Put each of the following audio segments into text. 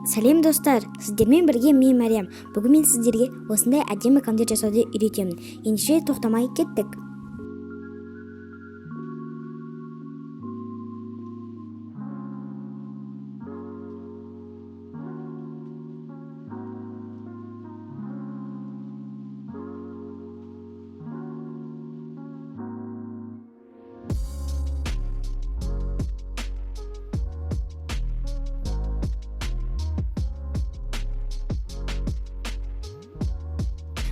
Сәлем, достар! Сіздермен бірге мен, Мәриям. Бүгін мен сіздерге осындай әдемі конверт жасауды үйретемін. Ендеше тоқтамай кеттік.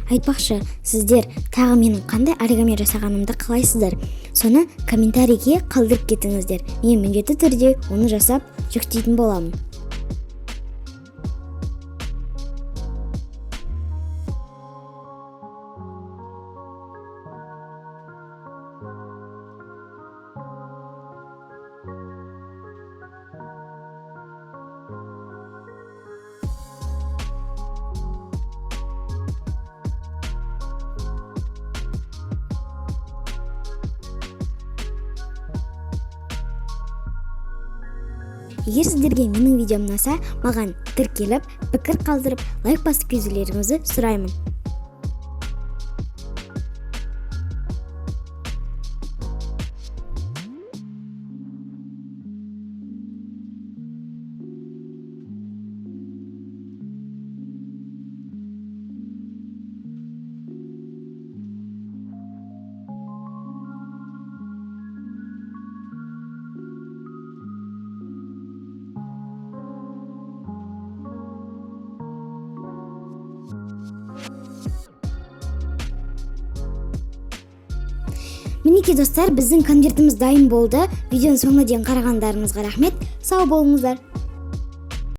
Айтпақшы, сіздер тағы менің қандай оригами жасағанымды қалайсыздар? Соны комментарийге қалдырып кетіңіздер. Мен міндетті түрде оны жасап жүктейтін боламын. Егер сіздерге менің видеом ұнаса, маған тіркеліп, пікір қалдырып, лайк басып кетулеріңізді сұраймын. Мінекей, достар, біздің конвертіміз дайын болды. Видеоның соңына дейін қарағандарыңызға рахмет. Сау болыңыздар!